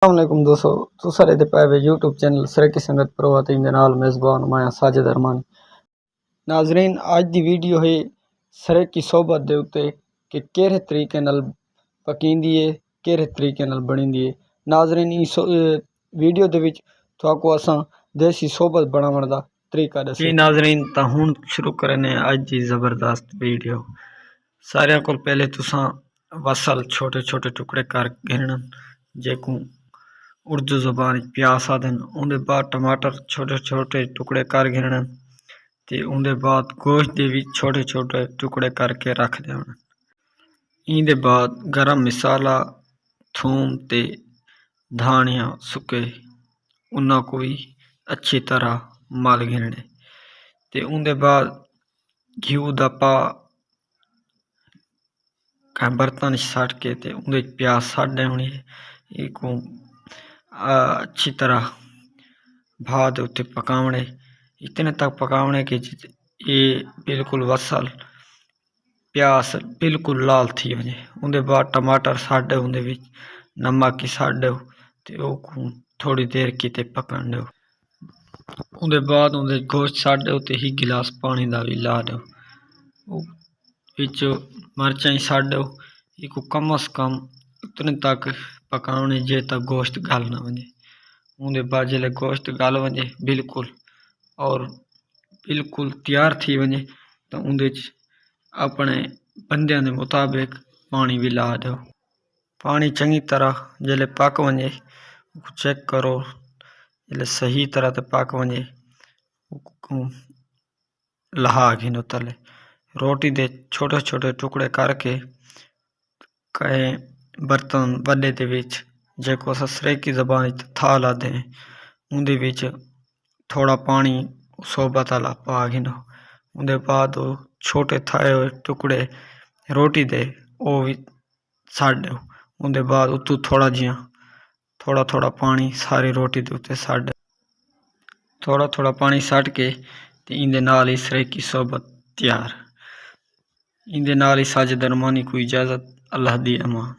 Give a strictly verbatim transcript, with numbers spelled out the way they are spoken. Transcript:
السلام علیکم دوستو، تساں ݙیہدے پئے وے یوٹیوب چینل سرائیکی سنگت پرو تے ایندے نال میزبان میں ساجد ارمانی۔ ناظرین، اڄ دی ویڈیو ہے سرائیکی صحبت دے اتے کہ کیڑھے طریقے نال پکیندی ہے، کیڑھے طریقے نال بݨیندی ہے۔ ناظرین، ایں سو-، اے ویڈیو دے وچ تہاکوں اساں دیسی صحبت بݨاوݨ دا طریقہ ݙسے۔ جی ناظرین، تاں ہݨ شروع کریندے اڄ دی زبردست ویڈیو۔ ساریاں کول پہلے تساں وصل چھوٹے چھوٹے ٹکڑے کر گھنݨن، جیکوں اردو زبان وچ پیاز آہدن۔ اوندے بعد ٹماٹر چھوٹے چھوٹے ٹکڑے کر گھنݨن تے اوندے بعد گوشت دے وی چھوٹے چھوٹے ٹکڑے کر کے رکھ ݙیوݨ۔ ایندے بعد گرم مصالحہ، تھوم تے دھانیاں سکے، انہاں کوں وی اچھی طرح مل گھنݨے تے اوندے بعد گھیو دا پا کہیں برتن وچ سٹ کے تے اوندے وچ پیاز سٹ ݙیوݨی ہے۔ ایکوں، آ، اچھی طرح بھا دے اتے پکاوݨے، اتنے تک پکاوݨے کہ جت-، اے بالکل وصل پیاز بالکل لال تھی ونڄے۔ اوندے بعد ٹماٹر سٹ ݙیو، اوندے وچ نمک وی سٹ ݙیو تے اوکوں تھوڑی دیر کیتے پکݨ ݙیو۔ اوندے بعد اوندے گوشت سٹ ݙیو تے ہک گلاس پاݨی دا وی لا ݙیو۔ او وچ مرچاں وی سٹ ݙیو۔ ایکوں کم از کم اتنے تک پکاوݨے جے تک گوشت ڳل نہ ونڄے۔ اوندے بعد جیلے گوشت ڳل ونڄے بالکل، اور بالکل تیار تھی ونڄے، تاں اوندے وچ اپݨے بندیاں دے مطابق پاݨی وی لا ݙیو۔ پاݨی چنڳی طرح جیلے پک ونڄے، اوکوں چیک کرو، جیلے صحیح طرح تے پک ونڄے، اوکوں لہا گھنو تلے۔ روٹی دے چھوٹے چھوٹے ٹکڑے کر کے کہیں برتن وݙے دے وچ، جیکوں اساں سرائیکی زبان وچ تھال آہدے ہیں، اوندے وچ تھوڑا پاݨی صحبت آلا پا گھنو۔ اوندے بعد او چھوٹے تھائے ہوئے ٹکڑے روٹی دے او وی سٹ ݙیو۔ اوندے بعد اتوں تھوڑا جیہاں، تھوڑا تھوڑا پاݨی ساری روٹی دے اتے سٹ ݙیو۔ تھوڑا تھوڑا پاݨی سٹ کے تے ایندے نال ہی سرائیکی صحبت تیار۔ ایندے نال ہی ساجد ارمانی کوں اجازت، اللہ دی امان۔